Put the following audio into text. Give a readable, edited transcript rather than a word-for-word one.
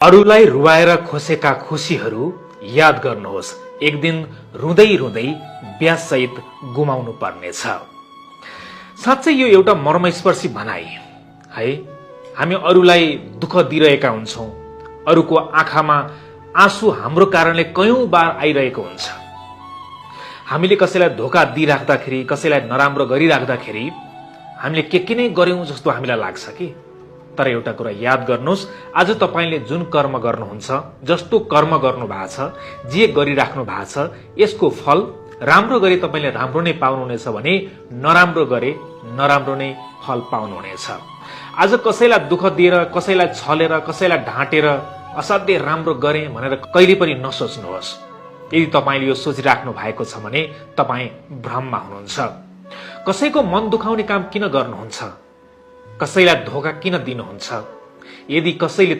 अरूलाई रुवाएर खोसेका खुसीहरू याद गर्नुहोस्। एक दिन रुँदै रुँदै ब्याससहित गुमाउनु पर्नेछ। साँच्चै यो एउटा मर्मस्पर्शी भनाइ है। हामी अरूलाई दुःख दिइरहेका हुन्छौं, अरूको आँखामा आँसु हाम्रो कारणले कयौं बार आइरहेको हुन्छ। हामीले कसैलाई धोका दिइराख्दाखेरि, कसैलाई नराम्रो गरिराख्दाखेरि हामीले के नै गर्यौं जस्तो हामीलाई लाग्छ कि। तर एउटा कुरा याद गर्नुहोस्, आज तपाईले जुन कर्म गर्नुहुन्छ, जस्तो कर्म गर्नु भएको छ, जे गरिराख्नु भएको छ, यसको फल राम्रो गरे तपाईले राम्रो नै पाउनुहुनेछ भने नराम्रो गरे नराम्रो नै फल पाउनुहुनेछ। आज कसैलाई दुःख दिएर, कसैलाई छलेर, कसैलाई ढाँटेर असाध्यै राम्रो गरे भनेर कहिले पनि नसोच्नुहोस्। यदि तपाईले यो सोचिराख्नु भएको छ भने तपाई भ्रममा हुनुहुन्छ। कसैको मन दुखाउने काम किन गर्नुहुन्छ? कसैलाई धोका किन दिनुहुन्छ? यदि कसैले